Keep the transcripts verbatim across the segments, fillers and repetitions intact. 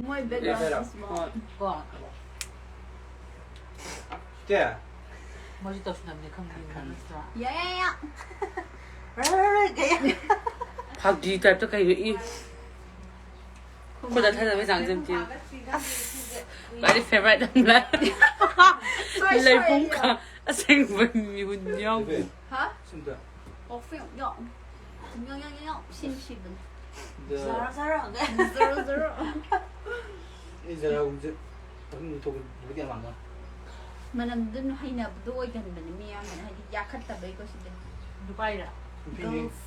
ꯃꯣꯏ background ꯁꯤꯃꯣ꯫ ꯍꯣꯏ꯫ ꯀꯣ꯫ ꯆꯦ꯫ ꯃꯣꯏꯁꯨ ꯇꯧꯁꯤꯟꯅꯕꯅꯦ ꯈꯪꯕꯅꯤꯅ ꯅꯠꯇ꯭ꯔꯥ? ꯌꯥ, ꯌꯥ, ꯌꯥ꯫ ꯐꯥꯒꯤ type ꯇ ꯀꯩꯅꯣ ꯏ꯫ ꯑꯩꯈꯣꯏꯗ ꯊꯥꯖꯕꯩ ꯆꯥꯡꯁꯦ ꯑꯝꯇ ꯌꯦꯡꯉꯨ꯫ ꯈ꯭ꯋꯥꯏꯗꯩ favourite ꯑꯃ ꯂꯩ꯫ ꯁꯣꯏ, ꯁꯣꯏ, ꯂꯩꯕꯨꯡ ꯌꯥ꯫ ꯈꯥ-, ꯑꯁꯦꯡꯕ ꯃꯤꯍꯨꯟ ꯌꯥꯎꯗꯦ꯫ ꯍꯥ? ꯁꯤꯝꯇ꯫ ꯑꯣ, ꯐꯤꯜꯝ ꯌꯥꯎ꯫ ꯌꯥꯎ, ꯌꯥꯎ, ꯌꯥꯎ, ꯌꯥꯎ꯫ ꯁꯤꯟ ꯁꯤꯕꯅꯦ꯫ ꯗ-, ꯖꯔ, ꯖꯔ꯫ ꯖꯔ, ꯖꯔ꯫ ꯑꯩ ꯖꯔꯒꯨꯝꯕꯁꯦ ꯃꯐꯝꯗ ꯊꯣꯛꯄꯗ ꯀꯌꯥ ꯃꯥꯟꯕ? ꯃꯅꯝꯗꯨꯅ ꯍꯩꯅꯕꯗꯣ ꯑꯣꯏꯒꯟꯕꯅꯦ ꯃꯤ ꯑꯌꯥꯝꯕꯅ, ꯍꯥꯏꯗꯤ ꯌꯥꯈꯠꯇꯕꯩꯀꯣ ꯁꯤꯗꯤ꯫ ꯅꯨꯄꯥꯏꯔ? ꯅꯨꯄꯤꯅꯦ꯫ Girls꯫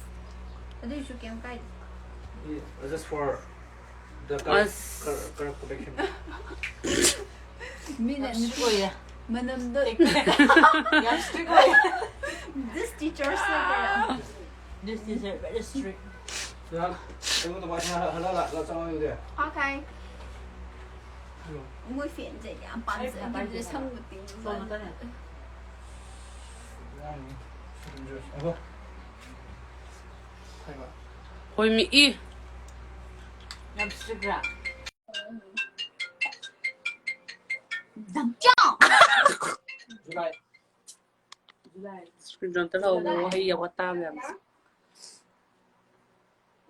ꯑꯗꯨꯏꯁꯨ ꯀꯩꯝ ꯀꯥꯏꯗꯦ꯫ E-, just for the correct, ꯑꯁ꯫ Correct, correct protection꯫ ꯃꯤꯅ ꯌꯥꯝ strict ꯅꯨꯄꯤ ꯑꯣꯏꯌꯦ꯫ ꯃꯅꯝꯗꯣ ꯌꯥꯝ strict ꯑꯣꯏꯌꯦ꯫ This teacher ꯁꯦ ꯀꯩꯅꯣ? This teacher very strict꯫ ꯉꯥꯏꯍꯥꯛ ꯀꯩꯅꯣ ꯇꯧꯕ, ꯍꯜꯂ-, ꯍꯜꯂ-, ꯍꯜꯂ ꯆꯪꯉꯛꯑꯣ ꯑꯗꯨꯗꯤ꯫ Okay꯫ ꯍꯜꯂꯣ꯫ ꯃꯣꯏ ꯐꯦꯟꯁꯦ ꯌꯥꯝ ꯄꯥꯝꯖꯈꯤꯕꯁꯦ ꯁꯝꯒ ꯇꯤꯡꯕ꯫ ꯁꯣꯝꯗꯅꯦ꯫ ꯌꯥꯅꯤ꯫ ꯑꯗꯣ꯫ ꯍꯣꯏ ꯃꯤ ꯏ꯫ ꯌꯥꯝ strict ꯔꯥ? July꯫ Screenshot ꯇ ꯂꯧꯑꯣ, ꯋꯥꯍꯩ ꯌꯥꯎꯕ ꯇꯥ ꯃꯌꯥꯝꯁꯦ꯫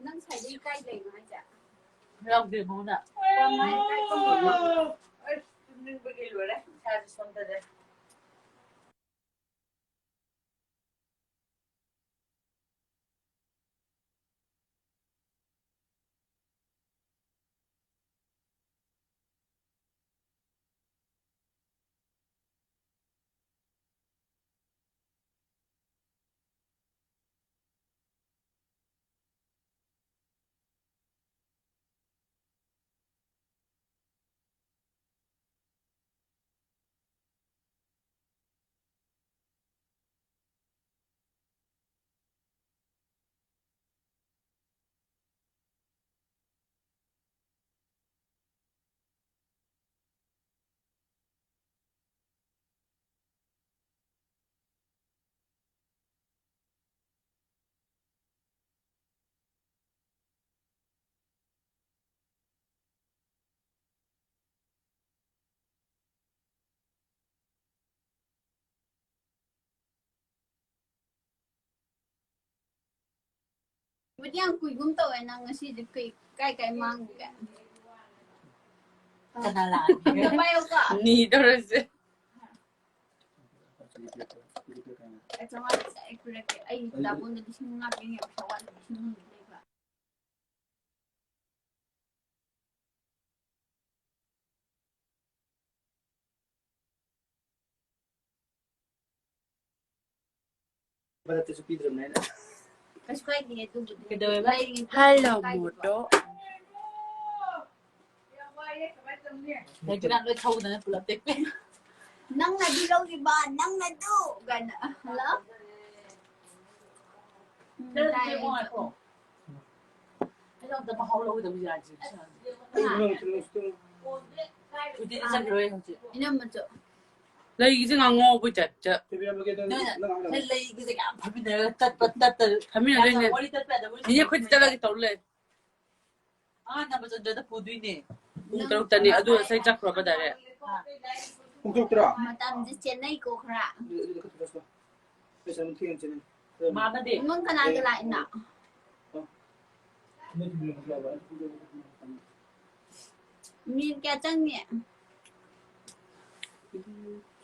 ꯅꯪ ꯁꯥꯏꯗꯩ ꯀꯥꯏ ꯂꯩꯅꯣ ꯍꯥꯏꯁꯦ? ꯌꯥꯎꯗꯦ ꯃꯉꯣꯟꯗ꯫ ꯑꯩ ꯇꯨꯝꯅꯤꯡꯕꯒꯤ ꯂꯣꯏꯔꯦ, ꯏꯁꯥꯁꯦ ꯁꯣꯟꯊꯔꯦ꯫ ꯌꯥꯝ ꯀꯨꯏꯒꯨꯝ ꯇꯧꯋꯦ꯫ ꯅꯪ ꯉꯁꯤꯗꯤ ꯀꯩ, ꯀꯥꯏ ꯀꯥꯏ ꯃꯥꯡꯉꯨꯒꯦ? ꯀꯅꯥ ꯂꯥꯛꯑꯒꯦ? ꯑꯝꯇ ꯄꯥꯏꯌꯨꯀꯣ꯫ ꯅꯤꯗꯧꯔꯁꯦ꯫ ꯑꯩ ꯆꯥꯝꯃꯉꯥ ꯉꯁꯥꯏ ꯄꯤꯔꯛꯀꯦ꯫ ꯑꯩ ꯗꯥꯕꯣꯟꯗ ꯂꯤꯁꯤꯡ ꯃꯉꯥ ꯄꯤꯔꯛꯑꯦ, ꯄꯩꯁꯥ ꯋꯥꯠꯂꯤ, ꯂꯤꯁꯤꯡ ꯑꯍꯨꯝ ꯂꯩꯕ꯫ ꯃꯔꯛꯇꯁꯨ ꯄꯤꯗ꯭ꯔꯕꯅꯦ ꯑꯩꯅ꯫ ꯀꯩꯁꯨ ꯀꯥꯏꯗꯦ ꯑꯗꯨꯕꯨꯗꯤ꯫ ꯀꯩꯗꯧꯋꯦꯕ? ꯂꯩꯔꯤꯉꯩꯗ ꯍꯜꯂꯣ, ꯀꯥꯏꯗꯦꯕ꯫ ꯃꯣꯗꯣ꯫ ꯂꯩꯇ꯭ꯔꯤꯀꯥꯟ ꯂꯣꯏ ꯊꯧꯗꯅ ꯄꯨꯂꯞ ꯇꯦꯛꯄꯤ꯫ ꯅꯪꯅꯗꯤ ꯂꯧꯔꯤꯕ, ꯅꯪꯅꯗꯨ ꯀꯥꯏꯅ꯫ ꯍꯜꯂꯣ? ꯎꯝ, ꯇꯥꯏꯌꯦ ꯑꯩꯁꯨ꯫ ꯑꯩꯁꯨ ꯑꯝꯇ ꯃꯍꯥꯎ ꯂꯧꯒꯗꯕ ꯌꯥꯗ꯭ꯔꯤ꯫ ꯁꯨꯇꯤꯗꯤ ꯆꯠꯈꯤꯔꯣꯏ ꯍꯧꯖꯤꯛ꯫ ꯏꯅꯝꯃꯁꯨ꯫ ꯂꯩꯒꯤꯁꯦ ꯉꯥꯡꯉꯧꯕꯩ ꯇꯥꯏꯞꯇ꯫ ꯅꯪ ꯂꯩꯒꯤꯁꯦ ꯌꯥꯝ ꯐꯝꯃꯤꯟꯅꯔꯒ ꯇꯠꯄ, ꯇꯠꯇ-, ꯐꯝꯃꯤꯟꯅꯗꯣꯏꯅꯦ꯫ ꯌꯥꯝꯅ ꯋꯥꯔꯤ ꯇꯠꯄ ꯌꯥꯗꯕ ꯋꯥꯔꯤ ꯏꯅꯦ, ꯑꯩꯈꯣꯏꯗꯤ ꯆꯠꯂꯒꯦ ꯇꯧ ꯂꯩ꯫ ꯑꯥ, ꯅꯝꯕꯣꯜꯆꯟꯗ꯭ꯔꯗ ꯄꯨꯗꯣꯏꯅꯦ꯫ ꯄꯨꯡ ꯇꯔꯨꯛꯇꯅꯤ꯫ ꯑꯗꯨ ꯉꯁꯥꯏ ꯆꯠꯈ꯭ꯔꯕ ꯗꯥꯏꯔꯦꯛ꯫ ꯄꯨꯡ ꯇꯔꯨꯛ ꯇꯔꯥ? ꯃꯇꯝꯁꯦ ꯆꯦꯟꯅꯩꯀꯣ ꯈꯔ꯫ ꯑꯗꯨ, ꯑꯗꯨ ꯈꯛꯇ ꯆꯠꯂꯣ꯫ ꯄꯩꯁꯥ ꯑꯗꯨꯝ ꯊꯦꯡꯅ ꯆꯦꯟꯅꯩ꯫ ꯃꯥꯟꯅꯗꯦ꯫ ꯅꯪ ꯀꯅꯥꯒ ꯂꯥꯛꯏꯅꯣ? ꯑ꯫ ꯃꯤꯅꯤꯠ ꯀꯌꯥ ꯆꯪꯅꯤ?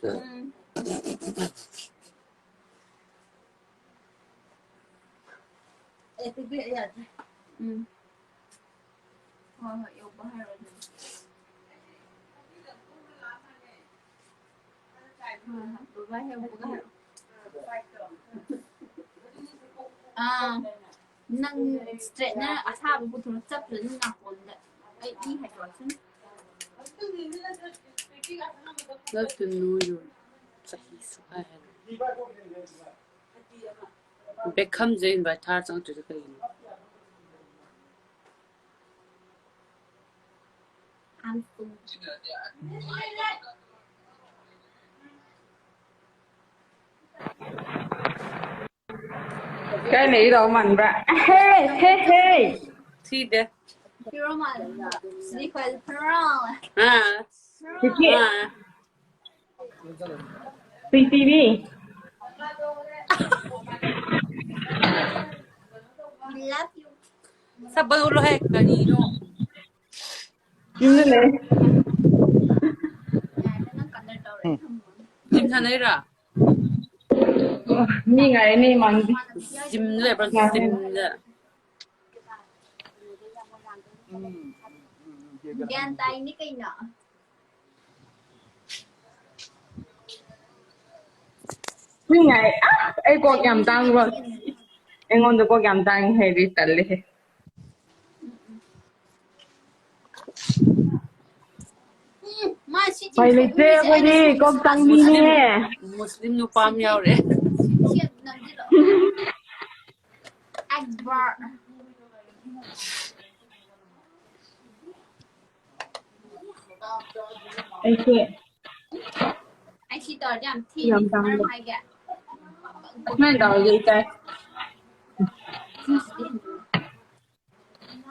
ꯎꯝ꯫ ꯑꯦ, ꯄꯤꯕꯤꯔꯛꯑꯦ ꯌꯥꯗ꯭ꯔꯦ꯫ ꯎꯝ꯫ ꯍꯣꯏ, ꯍꯣꯏ, ꯌꯧꯕ ꯍꯥꯏꯔꯣ ꯑꯗꯨꯗꯤ꯫ ꯍꯣꯏ, ꯍꯣꯏ, ꯕꯕꯥ ꯌꯧꯕꯒ ꯍꯥꯏꯔꯣ꯫ ꯑꯥ, ꯅꯪ straightener ꯑꯁꯥꯕ ꯄꯨꯊꯣꯔꯛ ꯆꯞꯂꯅꯤ ꯅꯥꯀꯣꯡꯗ꯫ ꯑꯩ E ꯍꯥꯏꯗꯣꯔꯛꯁꯅꯤ꯫ Love to know you. ꯆꯍꯤ ꯁꯨꯛꯍꯥꯏ ꯍꯥꯏꯔꯣꯏ꯫ ꯕꯦꯛꯈꯝꯁꯦ invite ꯊꯥꯔ ꯆꯪꯉꯛꯇ꯭ꯔꯤꯁꯦ ꯀꯩꯒꯤꯅꯣ? ꯀꯥꯏ ꯂꯩꯔꯤꯗꯧ ꯃꯥꯟꯕ꯭ꯔꯥ? ꯍꯦ, ꯍꯦ, ꯍꯦ! ꯊꯤꯗꯦ꯫ ꯐꯤꯔꯣꯜ ꯃꯥꯜꯂꯦ꯫ ꯁꯤꯗꯤ ꯈ꯭ꯋꯥꯏ ꯐꯤꯔꯣꯜ꯫ ꯑꯥ꯫ ꯁꯤꯗꯤ ꯑꯥ꯫ ꯄ꯭ꯔꯤꯊꯤꯕꯤ꯫ Love you. ꯆꯠꯄꯗꯣ ꯎꯠꯂꯣꯍꯦ, ꯀꯔꯤꯅꯣ? ꯌꯨꯝꯗ ꯂꯩ꯫ ꯌꯥꯔꯦ, ꯅꯪ ꯀꯗꯔ ꯇꯧꯔꯦ꯫ ꯎꯝ꯫ ꯊꯝꯃꯣ꯫ ꯖꯤꯝ ꯁꯥꯟꯅꯩꯔꯥ? ꯑꯣ, ꯃꯤ ꯉꯥꯏꯔꯦ, ꯃꯤ ꯃꯥꯡꯗꯦ꯫ ꯖꯤꯝꯗ ꯂꯩꯕ꯭ꯔꯣ? ꯉꯥꯏꯔꯦ꯫ ꯖꯤꯝꯗ꯫ ꯒ꯭ꯌꯥꯟ ꯇꯥꯏꯅꯤ ꯀꯩꯅꯣ꯫ ꯃꯤ ꯉꯥꯏ-, ꯑꯁ, ꯑꯩ ꯀꯣꯛ ꯌꯥꯝ ꯇꯥꯡꯕ꯫ ꯑꯩꯉꯣꯟꯗ ꯀꯣꯛ ꯌꯥꯝ ꯇꯥꯡꯉꯤ ꯍꯥꯏꯗꯤ ꯇꯜꯂꯦꯍꯦ꯫ ꯎꯝ, ꯃꯥ ꯁꯤ ꯎꯄꯥꯏ ꯂꯩꯇꯦ, ꯆꯤꯡꯊꯣꯛꯎꯔꯤꯁꯦ ꯑꯩꯈꯣꯏꯗꯤ ꯑꯩꯅ ꯁꯣꯝꯗ ꯀꯣꯛ ꯁꯥ-, ꯇꯥꯡꯕꯤꯅꯦ꯫ ꯃꯨꯁꯂꯤꯝ, ꯃꯨꯁꯂꯤꯝ ꯅꯨꯄꯥ ꯑꯃ ꯌꯥꯎꯔꯦ꯫ ꯁꯤ ꯑꯝꯇ ꯅꯝꯁꯤꯜꯂꯣ꯫ ꯑꯛꯕꯔ꯫ ꯑꯩꯁꯦ ꯑꯩ ꯁꯤ ꯇꯧꯔꯗꯤ ꯌꯥꯝ ꯊꯤꯅꯤ꯫ ꯌꯥꯝ ꯇꯥꯡꯕ꯫ ꯃꯔꯝ ꯍꯥꯏꯒꯦ꯫ ꯑꯁꯨꯃꯥꯏꯅ ꯇꯧꯔꯗꯤ ꯑꯩ ꯇꯥꯏ꯫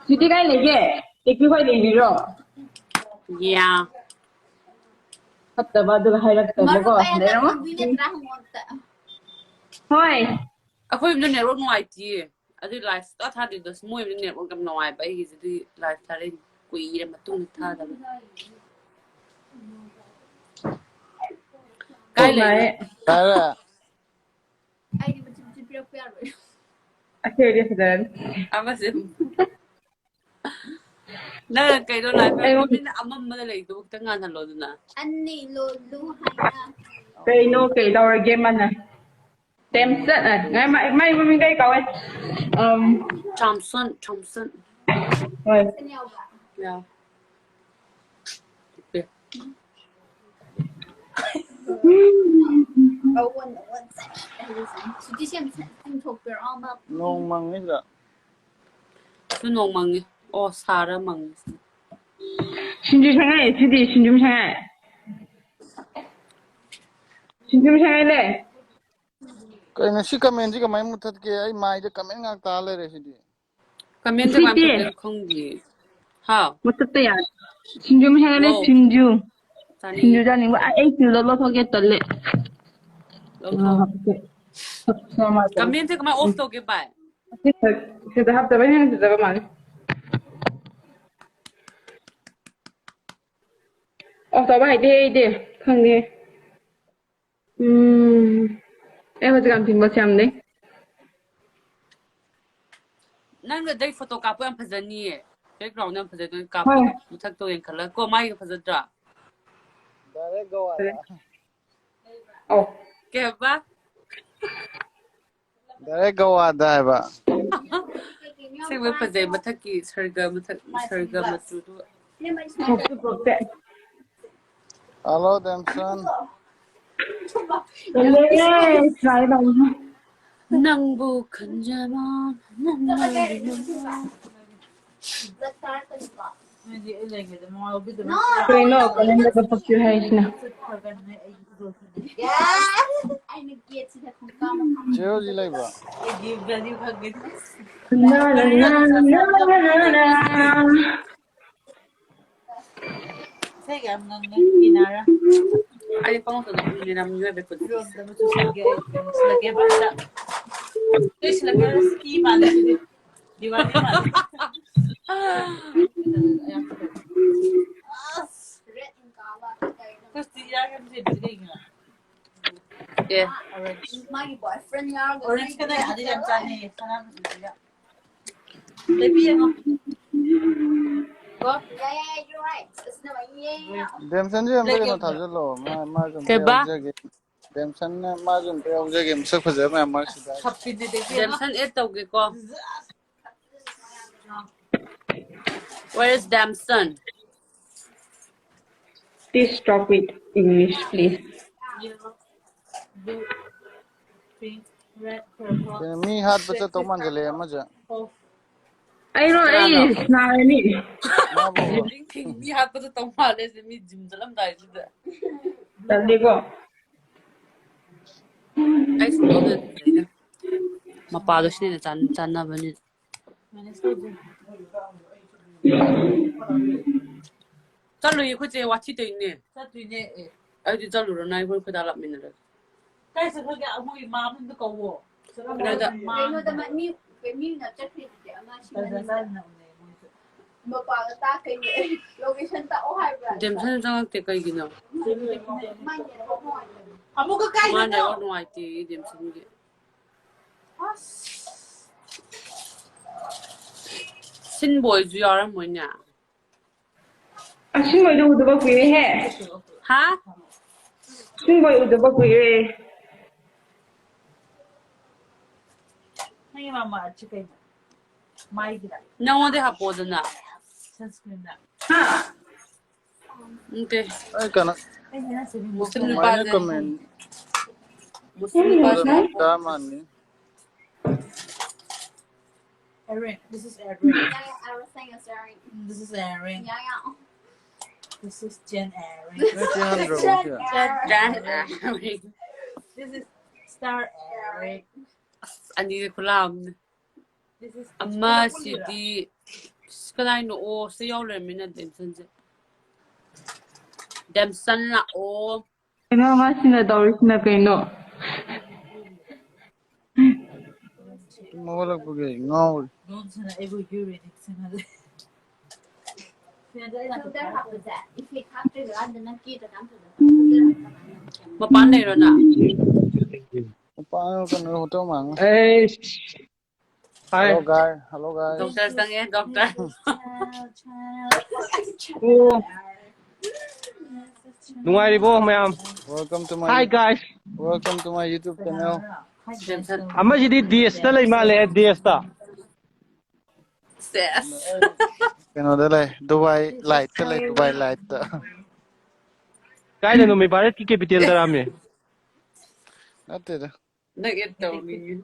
ꯁꯤꯗꯤ ꯀꯥꯏ ꯂꯩꯒꯦ? ꯇꯦꯛꯄꯤ ꯈꯣꯏ ꯂꯩꯔꯤꯔꯣ? ꯌꯥ꯫ ꯐꯠꯇꯕ ꯑꯗꯨꯒ ꯍꯥꯏꯔꯛꯇꯕꯀꯣ꯫ ꯃꯔꯨꯞ ꯑꯩ ꯍꯟꯗꯛ ꯂꯩꯔꯝꯃꯣ꯫ ꯐꯪꯗꯣꯏ ꯅꯠꯇ꯭ꯔꯥ ꯍꯪꯉꯣ ꯑꯝꯇ꯫ ꯍꯣꯏ꯫ ꯑꯩꯈꯣꯏ ꯌꯨꯝꯗ network ꯅꯨꯡꯉꯥꯏꯇꯤꯌꯦ꯫ ꯑꯗꯨꯏ live ꯁꯨꯡꯊꯥ ꯊꯥꯗꯦ꯫ ꯑꯗꯣ ꯃꯣꯏ ꯌꯨꯝꯗ network ꯌꯥꯝ ꯅꯨꯡꯉꯥꯏꯕ, ꯑꯩꯒꯤꯁꯤꯗꯤ live ꯊꯥꯔꯛꯏꯅꯤ꯫ ꯀꯨꯏꯔꯦ ꯃꯇꯨꯡꯗ ꯊꯥꯗꯕ꯫ ꯀꯥꯏ ꯀꯣꯛ ꯂꯩꯅꯣ? ꯅꯥꯏꯌꯦ꯫ ꯇꯥꯔꯦ꯫ ꯑꯩꯗꯤ ꯃꯆꯤꯠ ꯃꯆꯤꯠ ꯄꯤꯔꯛꯄ ꯌꯥꯔꯣꯏ꯫ ꯑꯁꯤ ꯑꯣꯏꯔꯗꯤ ꯐꯖꯔꯅꯤ꯫ ꯑꯃꯁꯦ꯫ ꯅꯪ ꯀꯩꯅꯣ live ꯑꯩꯉꯣꯟ- ꯃꯃꯤꯡ ꯑꯃꯝꯕꯗ ꯂꯩꯗꯨꯕꯨ ꯈꯤꯇꯪ ꯉꯥꯟꯍꯜꯂꯣ ꯑꯗꯨꯅ꯫ ꯑꯅꯤ ꯂꯣꯜꯂꯨ ꯍꯥꯏꯅ꯫ ꯀꯩꯅꯣ ꯀꯩ ꯇꯧꯔꯒꯦ ꯃꯥꯅ? ꯇꯦꯝꯆꯠ, ꯑ, ꯉꯥꯏ, ꯃꯥꯏ, ꯃꯥꯏ ꯃꯃꯤꯡ ꯀꯩ ꯀꯧꯋꯦ? ꯑꯝ, ꯊꯣꯝꯁꯟ, ꯊꯣꯝꯁꯟ꯫ ꯍꯣꯏ꯫ ꯌꯥ꯫ ꯅꯣꯡ ꯃꯪꯉꯤ ꯁꯤꯗ꯫ ꯁꯨ ꯅꯣꯡ ꯃꯪꯉꯤ꯫ ꯑꯣ, ꯁꯥꯔ ꯃꯪꯉꯤ꯫ ꯁꯤꯡꯖꯨ ꯁꯪꯉꯦ, ꯁꯤꯗꯤ ꯁꯤꯡꯖꯨ ꯁꯪꯉꯦ꯫ ꯁꯤꯡꯖꯨ ꯁꯪꯉꯦ ꯂꯩ꯫ ꯀꯩꯅꯣ ꯁꯤ comment ꯁꯤ ꯀꯃꯥꯏꯅ ꯃꯨꯠꯊꯠꯀꯦ? ꯑꯩ ꯃꯥꯏꯗ comment ꯉꯥꯛ ꯇꯥ ꯂꯩꯔꯦ ꯁꯤꯗꯤ꯫ Comment ꯁꯦ ꯀꯃꯥꯏꯅ ꯁꯤꯗꯤ ꯃꯨꯠꯊꯠꯀꯦ ꯈꯪꯗꯤꯌꯦ꯫ ꯍꯥꯎ꯫ ꯃꯨꯠꯊꯠꯄ ꯌꯥꯏ꯫ ꯁꯤꯡꯖꯨ ꯑꯃ ꯍꯦꯛꯑꯅꯤ, ꯋꯥꯎ꯫ ꯁꯤꯡꯖꯨ꯫ ꯆꯥꯅꯤꯡꯉꯦ꯫ ꯁꯤꯡꯖꯨ ꯆꯥꯅꯤꯡꯕ꯫ ꯑ, ꯑꯩ ꯁꯤꯡꯖꯨꯗꯣ ꯂꯧꯊꯣꯛꯀꯦ ꯇꯜꯂꯦ꯫ ꯂꯧꯊꯣꯛ꯫ ꯑ, ꯍꯥꯞꯀꯦ꯫ ꯁꯛ ꯁꯨꯃꯥꯏꯅ꯫ Comment ꯁꯦ ꯀꯃꯥꯏꯅ off ꯇꯧꯒꯦ ꯚꯥꯏ? ꯁꯤꯗ ꯍꯥꯞꯇꯕꯩ ꯍꯦꯟꯅ ꯐꯖꯕ ꯃꯥꯜꯂꯦ꯫ ꯑꯣ, ꯇꯧꯕ ꯍꯩꯇꯦ ꯑꯩꯗꯤ꯫ ꯈꯪꯗꯦ꯫ ꯎꯝ, ꯑꯩ ꯍꯧꯖꯤꯛꯀꯥꯟ ꯄꯤꯝꯄꯜꯁ ꯌꯥꯝ ꯂꯩ꯫ ꯅꯪꯅ ꯑꯗꯩ ꯐꯣꯇꯣ ꯀꯥꯞꯄ ꯌꯥꯝ ꯐꯖꯅꯤꯌꯦ꯫ ꯕꯦꯛꯒ꯭ꯔꯥꯎꯟ ꯌꯥꯝ ꯐꯖꯩ, ꯅꯪ ꯀꯥꯞꯄꯗꯣ꯫ ꯍꯣꯏ꯫ ꯃꯊꯛꯇꯣ ꯌꯦꯡꯈꯠꯂꯒ ꯀꯣ, ꯃꯥꯏꯒ ꯐꯖꯗ꯭ꯔꯥ? ꯗꯥꯏꯔꯦꯛ ꯒꯣꯋꯥꯗ꯫ ꯑꯧ꯫ ꯀꯩ ꯍꯥꯏꯕ? ꯗꯥꯏꯔꯦꯛ ꯒꯣꯋꯥꯗ ꯍꯥꯏꯕ꯫ ꯑꯁꯦꯡꯕꯩ ꯐꯖꯩ, ꯃꯊꯛꯀꯤ ꯁꯔꯒ, ꯃꯊꯛ ꯁꯔꯒ ꯃꯆꯨꯗꯨ꯫ ꯊꯣꯛꯁꯨ ꯊꯣꯛꯇꯦ꯫ Hello, ꯗꯦꯝꯁꯟ꯫ ꯇꯜꯂꯦ, try ꯇꯧꯕ꯫ ꯅꯪꯕꯨ ꯈꯟꯖꯕ, ꯅꯪꯕꯨ ꯈꯟꯖꯕ꯫ ꯀꯩꯅꯣ calendar ꯗ ꯄꯛꯇꯦ ꯍꯥꯏꯁꯤꯅ? ꯆꯦ ꯔꯣꯖꯤ ꯂꯩꯕ꯭ꯔꯣ? ꯅ, ꯅ, ꯅ, ꯅ, ꯅ, ꯅ, ꯅ꯫ ꯏꯁꯩꯒ ꯌꯥꯝ ꯉꯪꯉꯦ, ꯀꯤꯅꯥꯔ꯫ ꯑꯩ ꯄꯪꯅꯣꯛꯇ ꯅꯣꯛꯅꯤꯡꯉꯦ, ꯅꯪ ꯃꯤꯑꯣꯏꯕ ꯄꯨꯟꯁꯤ꯫ ꯏꯔꯣꯝꯗꯕ ꯆꯨꯁꯟꯒꯦ ꯑꯩ꯫ ꯁꯤꯜꯂꯛꯀꯦ ꯍꯥꯏꯕ꯫ ꯑꯩ ꯁꯤꯜꯂꯛꯀꯦ ꯍꯥꯏꯕ ꯁꯤꯀꯤ ꯃꯥꯜꯂꯦ ꯁꯤꯗꯤ꯫ ꯗꯤꯋꯥꯂꯤ ꯃꯥꯜꯂꯦ꯫ ꯑꯁ! ꯈ꯭ꯔꯤꯁꯇꯤ ꯏꯔꯥꯡ ꯌꯥꯝ ꯆꯦꯟꯕꯁꯦ ꯀꯩꯒꯤꯅꯣ? ꯑꯦ꯫ Orange꯫ Orange ꯀꯅꯥ ꯑꯗꯤ ꯌꯥꯝ ꯆꯥꯟꯅꯩꯌꯦ, ꯁꯅꯥ ꯃꯆꯨꯁꯤꯒ꯫ ꯂꯩꯕꯤꯌꯦꯡꯉꯣ꯫ ꯀꯣ? ꯗꯦꯝꯁꯟꯁꯦ ꯑꯝꯇ ꯀꯩꯅꯣ ꯊꯥꯖꯤꯜꯂꯣ꯫ ꯃꯥ, ꯃꯥꯁꯨ ꯑꯝꯇ ꯀꯩꯕꯥ? ꯌꯥꯎꯖꯒꯦ꯫ ꯗꯦꯝꯁꯟꯅ ꯃꯥꯁꯨ ꯑꯝꯇ ꯌꯥꯎꯖꯒꯦ꯫ ꯃꯁꯛ ꯐꯖꯕ ꯃꯌꯥꯝ ꯃꯔꯛꯁꯤꯗ꯫ ꯁꯛꯄꯤꯗꯨꯗꯒꯤ꯫ ꯗꯦꯝꯁꯟ add ꯇꯧꯒꯦꯀꯣ꯫ Where is Damson? Please stop with English, please. Blue, pink, red, purple. ꯀꯩꯅꯣ, ꯃꯤ ꯍꯥꯠꯄ ꯆꯠꯇꯧ ꯃꯥꯟꯁꯤꯜꯂꯛꯑꯦ ꯑꯃꯁꯦ꯫ ꯑꯩꯔꯣ? ꯑꯩ ꯀꯅꯥꯅꯣ? ꯁꯅꯥꯔꯅꯤ꯫ ꯃꯥꯕꯨ꯫ ꯃꯤ ꯍꯥꯠꯄ ꯆꯠꯇꯧ ꯃꯥꯜꯂꯦ ꯁꯤ, ꯃꯤ ꯖꯤꯝ ꯆꯠꯂꯝꯗꯥꯏꯁꯤꯗ꯫ ꯇꯜꯂꯤꯀꯣ꯫ ꯑꯩ ꯁꯨꯡꯇꯧ ꯇꯧꯗ꯭ꯔꯤꯗ꯫ ꯃꯄꯥꯗꯣ ꯁꯤꯅ ꯆꯥꯟ-, ꯆꯥꯟꯅꯕꯅꯤ꯫ ꯆꯠꯂꯨꯏ ꯑꯩꯈꯣꯏ ꯆꯦ ꯋꯥꯊꯤ ꯇꯧꯏꯅꯦ꯫ ꯆꯠꯇꯣꯏꯅꯦ ꯑꯦ꯫ ꯑꯩꯗꯤ ꯆꯠꯂꯨꯔꯣ ꯅꯪ ꯑꯩꯈꯣꯏ ꯈꯣꯏꯗꯥ ꯂꯥꯛꯃꯤꯟꯅꯔꯒ꯫ ꯀꯥꯏ ꯆꯠꯈ꯭ꯔꯒꯦ? ꯑꯃꯣꯏ ꯃꯥ ꯑꯃꯗ ꯀꯧꯋꯣ꯫ ꯀꯩꯅꯣꯗ ꯃꯥ ꯀꯩꯅꯣꯗ ꯃ-, ꯃꯤ ꯃꯤꯅ ꯆꯠꯈ꯭ꯔꯤꯗꯨꯗꯤ ꯑꯃ ꯁꯤꯃꯅꯤꯗ꯫ ꯃꯄꯥꯟꯗ ꯇꯥꯛꯀꯩꯅꯦ꯫ Location ꯇꯥꯛꯑꯣ ꯍꯥꯏꯕ꯭ꯔꯥ? ꯗꯦꯝꯁꯟ ꯆꯪꯉꯛꯇꯦ ꯀꯩꯒꯤꯅꯣ? ꯃꯥꯏ network ꯅꯨꯡꯉꯥꯏꯇꯕꯅꯦ꯫ ꯑꯃꯨꯛꯀ ꯃꯥ ꯀꯥꯏꯗꯅꯣ? Network ꯅꯨꯡꯉꯥꯏꯇꯦ ꯗꯦꯝꯁꯟꯒꯤ꯫ ꯑꯁ꯫ ꯁꯤꯟꯕ ꯑꯣꯏꯁꯨ ꯌꯥꯎꯔꯝꯃꯣꯏꯅꯦ꯫ ꯑꯁꯤꯡꯕꯩꯗꯣ ꯎꯗꯕ ꯀꯨꯏꯔꯦꯍꯦ꯫ ꯍꯥ? ꯑꯁꯤꯡꯕꯩ ꯎꯗꯕ ꯀꯨꯏꯔꯦ꯫ ꯅꯪꯒꯤ ꯃꯃꯥ ꯑꯁꯤ ꯀꯩꯅꯣ? ꯃꯥꯏꯒꯤꯔ? ꯅꯪꯉꯣꯟꯗꯩ ꯍꯥꯞꯄꯣꯗꯅ꯫ Sunscreenꯗ꯫ ꯍꯥ? ꯅꯠꯇꯦ꯫ ꯑꯩ ꯀꯩꯅꯣ, ꯃꯨꯁꯂꯤꯝ ꯀꯃꯥꯏꯅ ꯅꯨꯄꯥꯁꯦ꯫ Comment? ꯃꯨꯁꯂꯤꯝ ꯅꯨꯄꯥꯁꯦ ꯍꯥꯞꯄꯣ꯫ ꯆꯥ ꯃꯥꯟꯅꯤ꯫ Eric, this is Eric. Yeah, yeah, I was saying it's Eric. This is Eric. Yeah, yeah. This is Jen Eric. ꯅꯠꯇꯦ ꯍꯥꯏꯗ꯭ꯔꯣ? Jen Eric. Jen Eric. This is Star Eric. ꯑꯁ, ꯑꯅꯤꯁꯦ ꯈꯨꯂꯥꯝꯅꯦ꯫ This is ꯑꯃꯁꯤꯗꯤ, ꯑꯁ, ꯀꯗꯥꯏꯅꯣ? ꯑꯣ, ꯁꯤ ꯌꯥꯎ ꯂꯩꯔꯝꯃꯤꯅ ꯗꯦꯝꯁꯟꯁꯦ꯫ ꯗꯦꯝꯁꯟ ꯂꯥꯛꯑꯣ꯫ ꯀꯩꯅꯣ ꯃꯥꯁꯤꯅ ꯇꯧꯔꯤꯁꯤꯅ ꯀꯩꯅꯣ? ꯇꯨꯝ ꯍꯧꯒꯠꯂꯛꯄꯒꯤ ꯉꯥꯎꯔꯤ꯫ ꯃꯄꯥꯟ ꯂꯩꯔꯣ ꯅꯪ? ꯃꯄꯥꯟ ꯀꯩꯅꯣ ꯍꯣꯇꯦꯜ ꯃꯥꯡꯉꯦ꯫ ꯑꯩꯁ꯫ Hi. Hello, guy. Hello, guy. Doctor ꯆꯪꯉꯦ, doctor꯫ ꯑꯣ꯫ ꯅꯨꯡꯉꯥꯏꯔꯤꯕꯣ ꯃꯌꯥꯝ? Welcome to my Hi, guys. Welcome to my YouTube channel. ꯑꯃꯁꯤꯗꯤ ꯗꯦꯁꯇ ꯂꯩ ꯃꯥꯜꯂꯦ, ꯗꯦꯁꯇ꯫ ꯁꯦꯁ꯫ ꯀꯩꯅꯣꯗ ꯂꯩ, ꯗꯨꯕꯥꯏ ꯂꯥꯏꯠꯇ ꯂꯩ, ꯗꯨꯕꯥꯏ ꯂꯥꯏꯠꯇ꯫ ꯀꯥꯏꯗꯅꯣꯃꯤ? ꯚꯥꯔꯠꯀꯤ capital ꯗꯔꯥꯃꯤ? ꯅꯠꯇꯦꯗ꯫ ꯅꯪ add ꯇꯧꯅꯤꯡꯉꯤ꯫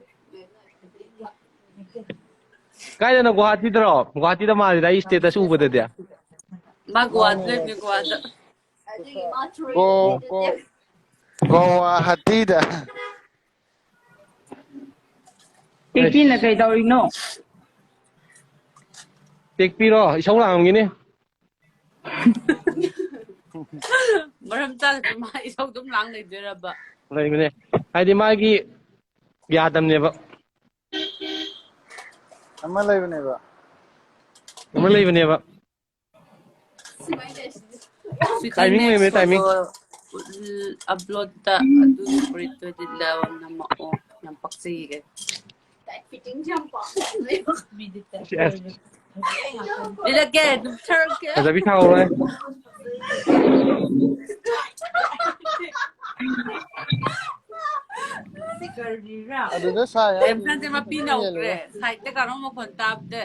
ꯀꯥꯏꯗꯅꯣ? ꯒꯨꯋꯥꯍꯥꯇꯤꯗꯔꯣ? ꯒꯨꯋꯥꯍꯥꯇꯤꯗ ꯃꯥꯜꯂꯤꯗ ꯑꯩ status ꯎꯕꯗꯗꯤ꯫ ꯃꯥ ꯒꯨꯋꯥꯗ ꯂꯩꯕꯅꯦ, ꯒꯨꯋꯥꯗ꯫ GO-, GO-, ꯒꯣꯋꯥꯍꯥꯇꯤꯗ꯫ ꯇꯦꯛꯄꯤꯅ ꯀꯩ ꯇꯧꯔꯤꯅꯣ? ꯇꯦꯛꯄꯤꯔꯣ? ꯏꯁꯧ ꯂꯥꯡꯉꯝꯒꯤꯅꯤ꯫ ꯃꯔꯝ ꯆꯥꯗꯕ ꯃꯥ ꯏꯁꯧ ꯑꯗꯨꯝ ꯂꯥꯡ ꯂꯩꯗꯣꯏꯔꯕ? ꯂꯩꯕꯅꯦ꯫ ꯍꯥꯏꯗꯤ ꯃꯥꯒꯤ ꯌꯥꯗꯕꯅꯦꯕ꯫ ꯑꯃ ꯂꯩꯕꯅꯦꯕ꯫ ꯑꯃ ꯂꯩꯕꯅꯦꯕ꯫ Timing ꯂꯩꯕꯅꯦ, timing. ꯑꯞꯂꯣꯗꯇ ꯑꯗꯨꯒꯤ ꯐꯨꯔꯤꯠꯇꯨꯗꯤ ꯂꯧ ꯅꯝꯃꯛꯑꯣ꯫ ꯌꯥꯝ ꯄꯛꯆꯩꯌꯦ꯫ Yes. ꯂꯤꯔꯛꯀꯦ ꯑꯗꯨꯝ ꯊꯔꯛꯀꯦ꯫ ꯐꯖꯕꯤ ꯊꯥꯍꯧꯔꯦ꯫ ꯑꯗꯨꯗ ꯁꯥꯏ ꯍꯥꯏ꯫ ꯔꯦꯝꯁꯟꯁꯦ ꯃꯄꯤ ꯅꯧꯈ꯭ꯔꯦ꯫ ꯁꯥꯏꯠꯇ ꯀꯥꯔꯣ ꯃꯈꯣꯟ ꯇꯥꯕꯗ꯫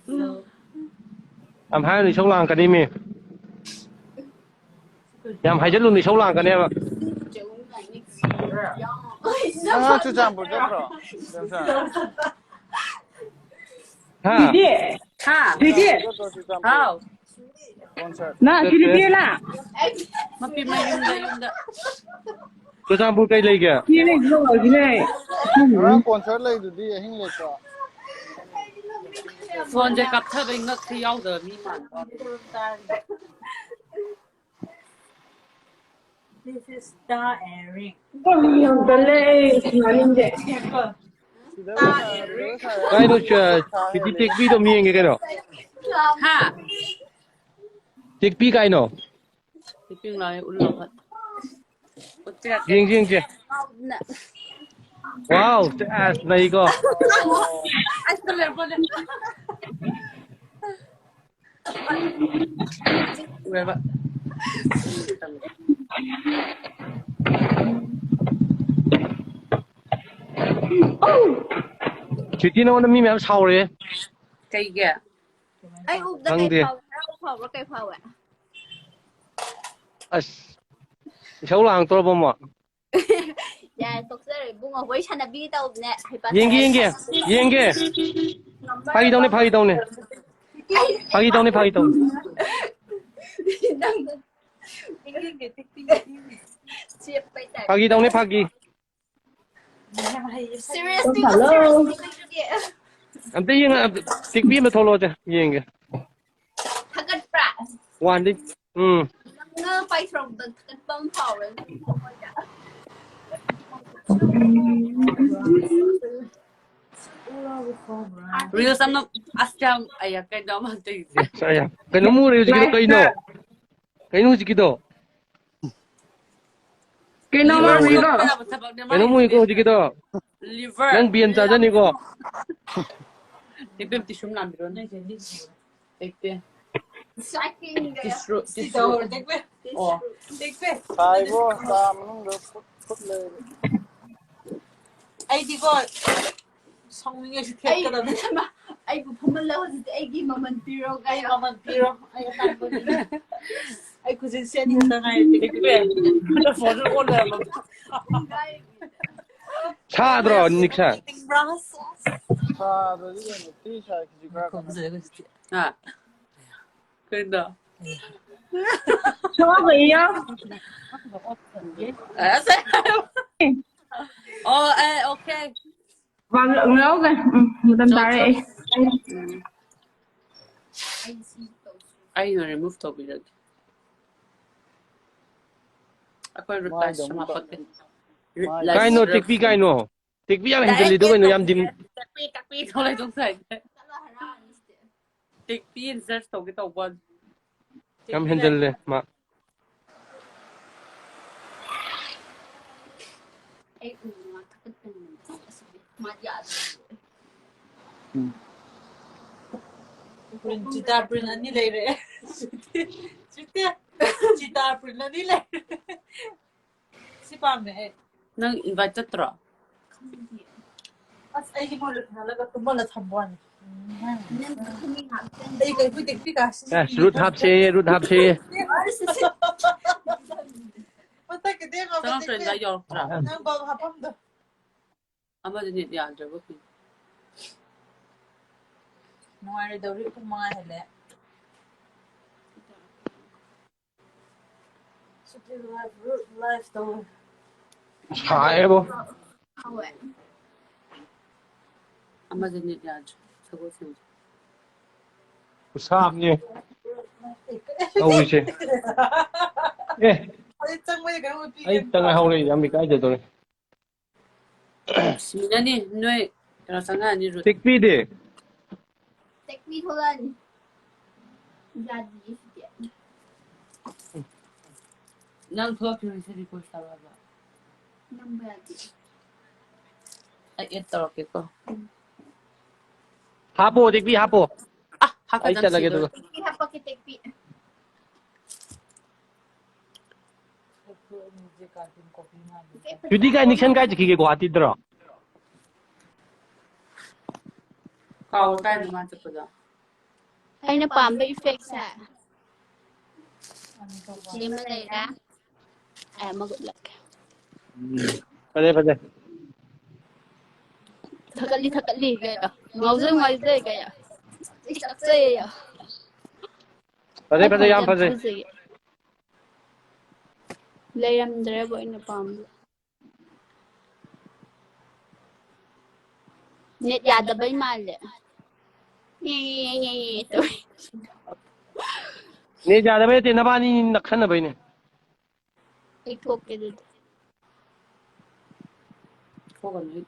ꯎꯝ꯫ ꯌꯥꯝ ꯍꯥꯏꯔꯅꯤ ꯏꯁꯧ ꯂꯥꯡꯉꯛꯀꯅꯤ ꯃꯤ꯫ ꯌꯥꯝ ꯍꯥꯏꯖꯜꯂꯨꯅꯨ ꯏꯁꯧ ꯂꯥꯡꯉꯛꯀꯅꯦꯕ꯫ ꯅꯪ ꯉꯔꯥꯡ ꯆꯨꯔꯆꯥꯟꯄꯨꯔ ꯆꯠꯇ꯭ꯔꯣ? ꯔꯦꯝꯁꯟ? ꯍꯥ? ꯕꯤꯗꯤ, ꯍꯥ? ꯕꯤꯗꯤ, ꯆꯠꯇ꯭ꯔꯣ ꯆꯨꯔꯆꯥꯟꯄꯨꯔ? ꯍꯥꯎ꯫ Concert. ꯅꯪ ꯑꯁꯤꯗ ꯆꯦꯂꯥ? ꯃꯄꯤ ꯃꯌꯨꯝꯗ ꯌꯨꯝꯗ꯫ ꯆꯨꯔꯆꯥꯟꯄꯨꯔ ꯀꯩ ꯂꯩꯒꯦ? ꯁꯤ ꯂꯩ, ꯁꯤꯅꯦ꯫ ꯉꯔꯥꯡ concert ꯂꯩꯗꯨꯗꯤ ꯑꯍꯤꯡ ꯂꯦꯛꯄ꯫ ꯐꯣꯟꯁꯦ ꯀꯥꯞꯊꯕꯩ ꯉꯛꯁꯦ ꯌꯥꯎꯗꯕ ꯃꯤ ꯃꯥꯟꯕ꯫ This is star Eric. ꯌꯥꯝ ꯇꯜꯂꯦ, ꯑꯩ ꯉꯥꯅꯤꯡꯗꯦ꯫ ꯁꯤꯗ ꯁꯥꯏ, ꯁꯤꯗ ꯁꯥꯏ꯫ ꯀꯥꯏꯅꯣ, ꯆ-, ꯁꯤꯗꯤ ꯇꯦꯛꯄꯤꯗꯣ ꯑꯃ ꯌꯦꯡꯒꯦ ꯀꯩꯅꯣ꯫ ꯍꯥ? ꯇꯦꯛꯄꯤ ꯀꯥꯏꯅꯣ? ꯏꯄꯤꯡ ꯂꯥꯏ ꯎꯠꯂꯣ ꯐꯠ꯫ ꯎꯠꯄꯤꯔꯛꯀꯦ꯫ ꯌꯦꯡꯁꯤ, ꯌꯦꯡꯁꯤ꯫ Wow, ꯑꯁ, ꯅꯩꯀꯣ꯫ ꯑꯁ, ꯀꯂꯔ ꯄꯣꯠꯂꯦ꯫ ꯎꯔꯕ? ꯁ꯭ꯋꯤꯇꯤ, ꯅꯉꯣꯟꯗ ꯃꯤ ꯃꯌꯥꯝ ꯁꯥꯎꯔꯦ꯫ ꯀꯩꯒꯤ? ꯑꯩ ꯎꯕꯗ ꯀꯩ ꯈꯪꯗꯦ꯫ ꯐꯥꯎꯒꯦ? ꯍꯔꯥꯎꯕ ꯐꯥꯎꯕ꯭ꯔꯥ? ꯀꯩ ꯐꯥꯎꯋꯦ? ꯑꯁ, ꯏꯁꯧ ꯂꯥꯡꯉꯛꯇ꯭ꯔꯕꯣ ꯑꯃꯨꯛ? ꯌꯥꯔꯦ, ꯇꯣꯛꯆꯔꯦ ꯏꯕꯨꯡꯉꯣ꯫ ꯋꯥꯔꯤ ꯁꯥꯟꯅꯕꯤꯒꯦ ꯇꯧꯕꯅꯦ꯫ ꯍꯩꯄꯥ ꯌꯦꯡꯒꯦ, ꯁꯥꯏ꯫ ꯌꯦꯡꯒꯦ, ꯌꯦꯡꯒꯦ꯫ ꯐꯥꯒꯤ ꯇꯧꯅꯦ, ꯐꯥꯒꯤ ꯇꯧꯅꯦ꯫ ꯐꯥꯒꯤ ꯇꯧꯅꯦ, ꯐꯥꯒꯤ ꯇꯧꯅꯦ꯫ ꯅꯪ ꯆꯦꯞꯄꯩ ꯇꯥꯏꯞ꯫ ꯐꯥꯒꯤ ꯇꯧꯅꯦ, ꯐꯥꯒꯤ꯫ Seriously, Hello. seriously, seriously. ꯑꯝꯇ ꯌꯦꯡꯉ-, ꯑꯝꯇ ꯇꯦꯛꯄꯤ ꯑꯃ ꯊꯣꯛꯂꯛꯑꯣꯁꯦ, ꯌꯦꯡꯒꯦ꯫ ꯊꯥꯒꯠꯄ꯭ꯔꯥ? ꯋꯥꯟꯗꯤ, ꯎꯝ꯫ ꯅꯪꯅ ꯄꯥꯏꯊꯣꯔꯛꯄꯗ ꯊꯥꯒꯠꯄ ꯑꯃ ꯐꯥꯎꯋꯦ ꯅꯪꯒꯤ ꯊꯃꯣꯏꯗ꯫ Reels ꯑꯃ, ꯑꯁ, ꯌꯥꯝ, ꯑꯩꯌꯥ, ꯀꯩꯅꯣ ꯑꯃ ꯍꯟꯇꯛ ꯌꯦꯡꯁꯦ꯫ ꯑꯁ, ꯑꯩꯌꯥ꯫ ꯀꯩꯅꯣꯝ ꯎꯔꯦ ꯍꯧꯖꯤꯛꯀꯤꯗꯣ ꯀꯩꯅꯣ? ꯀꯩꯅꯣ ꯍꯧꯖꯤꯛꯀꯤꯗꯣ? ꯀꯩꯅꯣ ꯃꯥ ꯎꯔꯤꯗꯣ? ꯀꯩꯅꯣꯝ ꯎꯏꯀꯣ ꯍꯧꯖꯤꯛꯀꯤꯗꯣ? Liver. ꯅꯪ ꯕꯦꯟ ꯆꯥꯖꯅꯤꯀꯣ? ꯏꯕꯦꯝ, tissue ꯑꯃ ꯂꯥꯝꯕꯤꯔꯣꯅꯦ꯫ ꯂꯩꯇꯦ꯫ Tissue, tissue꯫ ꯑꯣ꯫ ꯁꯥꯏꯕꯣ, ꯆꯥ ꯃꯅꯨꯡꯗ ꯐꯨꯠ, ꯐꯨꯠ ꯂꯩꯔꯦ꯫ ꯑꯩꯗꯤꯀꯣ, ꯁꯥꯎꯅꯤꯡꯉꯦ, ꯁꯤ ꯑꯩ, ꯊꯦꯠꯀꯗꯕꯅꯦ꯫ ꯑꯩꯕꯨ ꯐꯝꯍꯜꯂ ꯍꯧꯖꯤꯛꯇꯤ ꯑꯩꯒꯤ ꯃꯃꯜ ꯄꯤꯔꯣ ꯑꯩ ꯀꯥꯏ꯫ ꯃꯃꯜ ꯄꯤꯔꯣ, ꯑꯩ ꯑꯇꯥꯡꯕ ꯃꯤꯅꯦ꯫ ꯑꯩ ꯈꯨꯖꯤꯟ ꯁꯦꯠ ꯑꯅꯤ ꯈꯛꯇ ꯉꯥꯏꯔꯦ꯫ ꯇꯦꯛꯄꯤ, ꯐꯣꯟꯁꯨ ꯑꯣꯟ ꯂꯩꯔꯝꯃꯕ꯫ ꯁꯥꯗ꯭ꯔꯣ, ꯅꯤꯛꯁꯟ? ꯁꯥꯗ꯭ꯔꯗꯤ ꯀꯩꯅꯣ, ꯊꯤ ꯁꯥꯏ, ꯈꯤꯖꯤꯛ ꯈꯔ ꯈꯛꯇꯅꯦ꯫ ꯍꯥ? ꯀꯩꯅꯣ? ꯁꯣꯏꯕ ꯌꯥꯎ꯫ ꯑꯁ꯫ ꯑꯣ, ꯑꯦ, okay꯫ ꯋꯥ ꯂꯧꯒꯦ꯫ ꯎꯝ, ꯃꯇꯝ ꯇꯥꯔꯦ ꯑꯩ꯫ ꯎꯝ꯫ ꯑꯩꯅ remove ꯇꯧꯕꯤꯔꯒꯦ꯫ ꯑꯩꯈꯣꯏ reply ꯃꯥꯏꯗ ꯑꯃꯨꯛ ꯁꯨꯝ ꯍꯥꯄꯛꯀꯦ꯫ ꯃꯥꯏꯗ ꯀꯥꯏꯅꯣ, reply ꯇꯦꯛꯄꯤ ꯀꯥꯏꯅꯣ? ꯇꯦꯛꯄꯤ ꯌꯥꯝ ꯍꯦꯟꯖꯜꯂꯤꯗꯣ ꯀꯩꯅꯣ, ꯌꯥꯝ ꯗꯤꯝ-, ꯇꯦꯛꯄꯤ, ꯇꯦꯛꯄꯤ ꯇꯧ ꯂꯩ ꯇꯣꯛ ꯁꯥꯏ꯫ ꯇꯦꯛꯄꯤ search ꯇꯧꯒꯦ ꯇꯧꯕ꯫ ꯌꯥꯝ ꯍꯦꯟꯖꯜꯂꯦ ꯃꯥ꯫ ꯎꯝ꯫ Print, ꯆꯤꯇꯥ print ꯑꯅꯤ ꯂꯩꯔꯦ꯫ ꯆꯤꯇꯥ, ꯆꯤꯇꯥ print ꯑꯅꯤ ꯂꯩꯔꯦ꯫ ꯁꯤ ꯄꯥꯝꯃꯦ ꯑꯩ꯫ ꯅꯪ invite ꯆꯠꯇ꯭ꯔꯣ? ꯑꯁ, ꯑꯩꯗꯤ ꯃꯣꯏ ꯂꯣꯏꯁꯤꯜꯍꯜꯂꯒ ꯇꯨꯝꯍꯜꯂ ꯊꯝꯕ ꯋꯥꯅꯤ꯫ ꯑꯩ ꯀꯩ ꯍꯨꯏ ꯇꯦꯛꯄꯤ ꯀꯥꯁꯤ꯫ ꯑꯦ, ꯔꯨꯠ ꯍꯥꯞꯁꯦ, ꯔꯨꯠ ꯍꯥꯞꯁꯦ꯫ ꯃꯊꯛꯀꯤꯗꯤ ꯆꯪꯉꯛꯇ꯭ꯔꯦ, ꯃꯊꯛꯀꯤ꯫ ꯌꯧꯔꯛꯇ꯭ꯔꯥ? ꯅꯪ ꯕꯜ ꯍꯥꯞꯐꯝꯗꯣ꯫ ꯑꯃꯗꯤ net ꯌꯥꯗ꯭ꯔꯕ ꯀꯩꯅꯣ? ꯅꯨꯡꯉꯥꯏꯔꯣꯏꯗꯧꯔꯤ, ꯄꯨꯡ ꯃꯉꯥ ꯍꯦꯜꯂꯦ꯫ ꯁꯨꯇꯤ live, live ꯇꯧꯋꯦ꯫ ꯁꯥꯏꯌꯦꯕꯣ꯫ ꯑꯃꯗꯤ net ꯌꯥꯗ꯭ꯔꯦ꯫ ꯁꯒꯣꯜ ꯁꯦꯝꯁꯦ꯫ ꯈꯨꯁꯥ ꯑꯃꯅꯤ ꯇꯧꯔꯤꯁꯦ꯫ ꯑꯦ, ꯍꯧꯖꯤꯛ ꯆꯪꯕꯗ ꯀꯩꯅꯣꯝ ꯎꯠꯄꯤꯒꯦ꯫ ꯑꯩ ꯇꯪ ꯉꯥꯏꯍꯧꯔꯦ, ꯌꯥꯝ ꯏꯀꯥꯏꯖꯗꯧꯔꯦ꯫ ꯁꯤꯃꯤꯅꯅꯤ, ꯅꯣꯏ ꯀꯩꯅꯣ ꯆꯪꯉꯛꯑꯅꯤ, ꯔꯨꯠ꯫ ꯇꯦꯛꯄꯤꯗꯤ? ꯇꯦꯛꯄꯤ ꯊꯣꯛꯂꯛꯑꯅꯤ꯫ ꯌꯥꯗꯤꯌꯦ ꯁꯤꯗꯤ꯫ ꯅꯪ ꯊꯣꯛꯂꯛꯇ꯭ꯔꯤꯉꯩꯁꯤꯗ request ꯇꯧꯔꯛꯑꯕ? ꯅꯝꯕ ꯌꯥꯗꯦ꯫ ꯑꯩ add ꯇꯧꯔꯛꯀꯦꯀꯣ꯫ ꯎꯝ꯫ ꯍꯥꯞꯄꯣ, ꯇꯦꯛꯄꯤ ꯍꯥꯞꯄꯣ꯫ ꯑ, ꯑꯩ ꯍꯥꯞꯀꯗꯕ ꯆꯠꯂꯒꯦ ꯁꯤꯗꯣ꯫ ꯑꯗꯨꯒ꯫ ꯇꯦꯛꯄꯤ ꯍꯥꯞꯄꯛꯀꯦ, ꯇꯦꯛꯄꯤ꯫ ꯁ꯭ꯋꯤꯇꯤ ꯀꯥꯏ, ꯅꯤꯛꯁꯟ ꯀꯥꯏ ꯆꯠꯈꯤꯒꯦ, ꯒꯨꯋꯥꯍꯥꯇꯤꯗꯔꯣ? ꯀꯥꯎ ꯀꯥꯏꯗ ꯃꯥ ꯆꯠꯄꯗꯣ? ꯑꯩꯅ ꯄꯥꯝꯕ effect ꯁꯦ꯫ ꯁꯤ ꯑꯃ ꯂꯩꯔꯦ꯫ ꯑꯩ ꯑꯃꯒ ꯎꯠꯂꯛꯀꯦ꯫ ꯎꯝ꯫ ꯐꯖꯩ, ꯐꯖꯩ꯫ ꯊꯛꯀꯠꯂꯤ, ꯊꯛꯀꯠꯂꯤ ꯀꯩꯅꯣ꯫ ꯉꯥꯎꯖꯩ, ꯉꯥꯎꯖꯩ ꯀꯩꯅꯣ꯫ ꯑꯩ ꯆꯥꯛꯆꯩꯌꯦ꯫ ꯐꯖꯩ, ꯑꯩ ꯐꯖꯩ, ꯐꯣꯟꯁꯦ ꯌꯥꯝ ꯌꯥꯝ ꯐꯖꯩ꯫ ꯐꯖꯩꯌꯦ꯫ ꯂꯩꯔꯝꯗ꯭ꯔꯦꯕ ꯑꯩꯅ ꯄꯥꯝꯕ꯫ Net ꯌꯥꯗꯕꯩ ꯃꯥꯜꯂꯦ꯫ ꯇꯧꯋꯦ꯫ Net ꯌꯥꯗꯕꯩ ꯅꯠꯇꯦ, ꯅꯕꯥꯅꯤ ꯅꯛꯁꯟꯅꯕꯩꯅꯦ꯫ ꯑꯩ ꯊꯣꯛꯀꯦ ꯑꯗꯨꯗꯤ꯫ ꯊꯣꯛꯀꯅꯨ꯫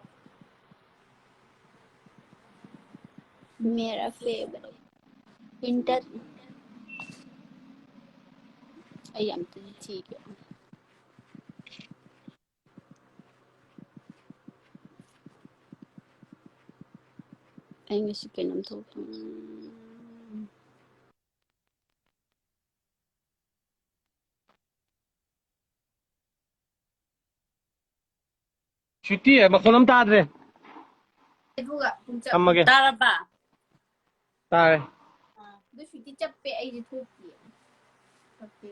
मेरा favorite winter꯫ ꯑꯩ ꯑꯝꯇꯗꯤ ꯊꯤꯒꯦ꯫ ꯑꯩ ꯉꯁꯤ ꯀꯩꯅꯣꯝ ꯊꯣꯛꯇꯣꯏꯅꯤ꯫ ꯁ꯭ꯋꯤꯇꯤ, ꯃꯈꯣꯟ ꯑꯃ ꯇꯥꯗ꯭ꯔꯦ꯫ ꯑꯗꯨꯒ ꯄꯨꯡ ꯆꯞ ꯊꯝꯃꯒꯦ꯫ ꯇꯥꯔꯕ? ꯇꯥꯔꯦ꯫ ꯑꯥ, ꯑꯗꯨ ꯁ꯭ꯋꯤꯇꯤ ꯆꯞꯄꯦ, ꯑꯩꯗꯤ ꯊꯣꯛꯇꯤꯌꯦ꯫ ꯆꯞꯄꯦ꯫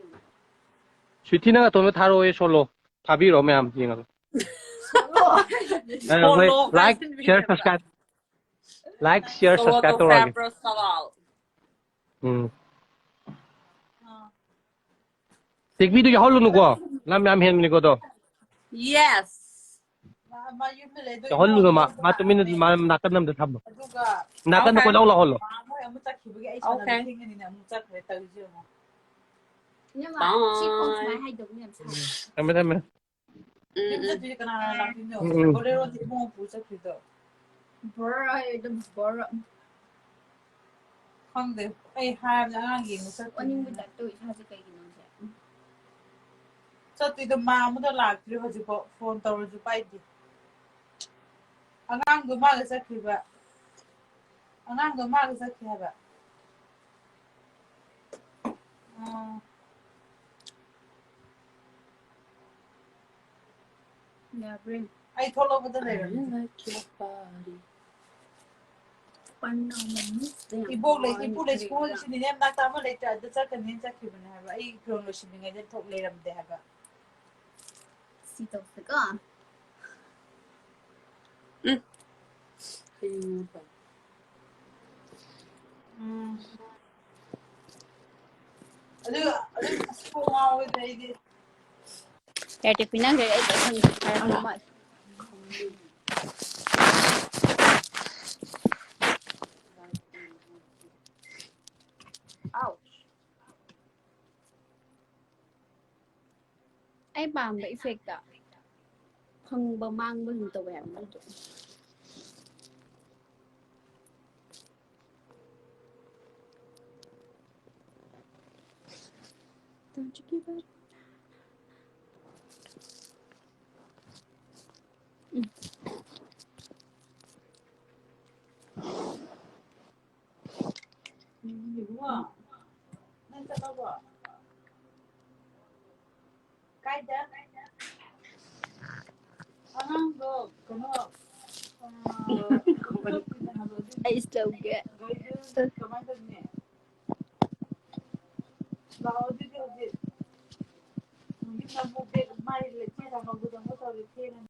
ꯁ꯭ꯋꯤꯇꯤ, ꯅꯪ ꯑꯇꯣꯝꯕ ꯊꯥꯔꯛꯑꯣꯌꯦ, ꯁꯣꯂꯣ꯫ ꯊꯥꯕꯤꯔꯣ ꯃꯌꯥꯝ ꯌꯦꯡꯉꯒ꯫ ꯁꯣꯂꯣ꯫ ꯑꯦ, ꯍꯣꯏ, solo like, share, ꯀꯥꯏꯁꯤꯟꯕꯤꯔꯦꯕ꯫ Subscribe꯫ Like, share, solo subscribe ꯇꯧꯔꯛꯑꯒꯦ꯫ ꯇꯧꯈꯥꯏꯕ꯭ꯔꯣ, ꯁꯣꯂꯣ? ꯎꯝ꯫ ꯑꯥ꯫ ꯇꯦꯛꯕꯤꯗꯣ ꯌꯥꯎꯍꯜꯂꯨꯅꯨꯀꯣ꯫ ꯂꯝ ꯌꯥꯝ ꯍꯦꯟꯕꯅꯤꯀꯣ ꯑꯗꯣ꯫ Yes꯫ ꯃꯥ, ꯃꯥ ꯌꯨꯝꯗ ꯂꯩꯗꯣꯏ ꯌꯥꯎꯍꯜꯂꯨꯅꯨ ꯃꯥ꯫ ꯃꯥ ꯇꯨꯃꯤꯟꯅ ꯃꯥ ꯅꯥꯀꯟ ꯑꯃꯗ ꯊꯝꯃꯣ꯫ ꯑꯗꯨꯒ ꯅꯥꯀꯟꯗ okay꯫ ꯀꯣꯏꯂꯥꯎ ꯂꯥꯎꯍꯜꯂꯣ꯫ ꯃꯥ ꯃꯣꯏ ꯑꯃꯨꯛ ꯆꯠꯈꯤꯕꯒꯤ ꯑꯩ okay꯫ ꯁꯥꯟꯅꯕ ꯊꯦꯡꯉꯅꯤꯅ ꯑꯃꯨꯛ ꯆꯠꯈ꯭ꯔꯦ ꯇꯧꯔꯤꯁꯦ ꯌꯦꯡꯉꯣ꯫ ꯏꯅꯝꯃ, ꯁꯤ ꯐꯣꯟ bye꯫ ꯁꯨꯃꯥꯏꯅ ꯍꯥꯏꯗꯧꯕ ꯌꯥꯝ ꯁꯥꯡꯉꯦ꯫ ꯎꯝ꯫ ꯊꯝꯃꯦ, ꯊꯝꯃꯦ꯫ ꯎꯝ, ꯌꯨꯝ ꯎꯝ꯫ ꯆꯠꯇꯣꯏꯁꯦ ꯀꯅꯥ ꯀꯅꯥ ꯂꯥꯛꯇꯣꯏꯅꯣ? ꯎꯝ, ꯎꯝ꯫ ꯕꯣꯂꯦꯔꯣꯗꯤ ꯏꯕꯨꯡꯉꯣ ꯄꯨ ꯆꯠꯈ꯭ꯔꯤꯗꯣ꯫ ꯕꯣꯔꯥ ꯑꯩ ꯑꯗꯨꯝ ꯕꯣꯔꯥ꯫ ꯈꯪꯗꯦ꯫ ꯑꯩ ꯍꯥꯏꯕꯗ ꯑꯉꯥꯡ ꯌꯦꯡꯕ ꯆꯠꯄꯅꯤꯅ꯫ ꯑꯣꯅꯤꯡꯕ ꯇꯥꯏꯞ ꯇꯧꯋꯤ ꯏꯁꯥꯁꯦ ꯀꯩꯒꯤꯅꯣꯁꯦ꯫ ꯎꯝ꯫ ꯆꯠꯇꯣꯏꯗꯣ ꯃꯥ ꯑꯃꯗ ꯂꯥꯛꯇ꯭ꯔꯤ ꯍꯧꯖꯤꯛꯐꯥꯎ꯫ ꯐꯣꯟ ꯇꯧꯔꯁꯨ ꯄꯥꯏꯗꯦ꯫ ꯑꯉꯥꯡꯗꯣ ꯃꯥꯒ ꯆꯠꯈꯤꯕ꯫ ꯑꯉꯥꯡꯗꯣ ꯃꯥꯒ ꯆꯠꯈꯤ ꯍꯥꯏꯕ꯫ ꯑꯥ꯫ ꯌꯥꯕ꯭ꯔꯦ꯫ ꯑꯩ ꯊꯣꯛꯂꯛꯄꯗ ꯂꯩꯔꯝꯃꯤ꯫ I like your body. ꯄꯟꯅ ꯑꯃꯨꯛ ꯃꯤꯁꯇ ꯌꯥꯝ ꯏꯕꯣꯛ ꯂꯩ, ꯏꯄꯨ ꯂꯩ, ꯀꯔꯤ ꯁꯤꯒꯨꯝꯕ ꯀꯔꯥ꯫ ꯁꯤꯅꯤꯅꯦ, ꯃꯅꯥꯛꯇ ꯑꯃ ꯂꯩꯇ꯭ꯔꯦ, ꯑꯗ ꯆꯠꯀꯅꯤ ꯆꯠꯈꯤꯕꯅꯦ ꯍꯥꯏꯕ꯫ ꯑꯩ ꯐꯤꯔꯣꯜ ꯂꯣꯏꯁꯤꯟꯅꯤꯡꯉꯩꯗ ꯊꯣꯛ ꯂꯩꯔꯝꯗꯦ ꯍꯥꯏꯕ꯫ ꯁꯤ ꯇꯧꯁꯦꯀꯣ꯫ ꯎꯝ꯫ ꯍꯌꯦꯡ ꯎꯝ꯫ ꯑꯗꯨ, ꯑꯗꯨ ꯑꯁ ꯀꯣꯛ ꯉꯥꯎꯋꯦꯗ ꯑꯩꯗꯤ꯫ ꯌꯥꯔꯦ, ꯄꯤꯅꯈ꯭ꯔꯦ, ꯑꯩ ꯂꯣꯏ ꯈꯪꯉꯦ꯫ ꯍꯥꯏꯔꯛꯑꯣ, ꯃꯥ꯫ ꯑꯥꯎ꯫ ꯑꯩ ꯄꯥꯝꯕ effectꯇ ꯐꯪꯕ ꯃꯥꯡꯕ ꯑꯗꯨꯝ ꯇꯧꯋꯦ ꯍꯥꯏꯕ ꯃꯣꯏꯗꯣ꯫ Don't you give up. ꯎꯝ꯫ ꯏꯕꯨꯡꯉꯣ, ꯅꯪ ꯆꯠꯂꯕꯣ? ꯀꯥꯏꯗ? ꯑꯉꯥꯡꯗꯣ ꯀꯩꯅꯣ, ꯑ, ꯑꯩꯁꯨ ꯂꯧꯒꯦ꯫ ꯒꯥꯔꯤꯗꯨ ꯀꯃꯥꯏꯅ ꯇꯧꯅꯤ? ꯂꯥꯛꯑꯣ ꯑꯗꯨꯗꯤ ꯍꯧꯖꯤꯛ꯫ ꯌꯨꯝꯗ ꯑꯃꯨꯛ ꯕꯦꯒ ꯃꯥꯏ ꯂꯩ-, ꯆꯦ ꯆꯥꯡ ꯂꯧꯕꯗꯣ ꯑꯃꯨꯛ ꯇꯧꯔꯦ, ꯊꯦꯡꯉꯅꯤ꯫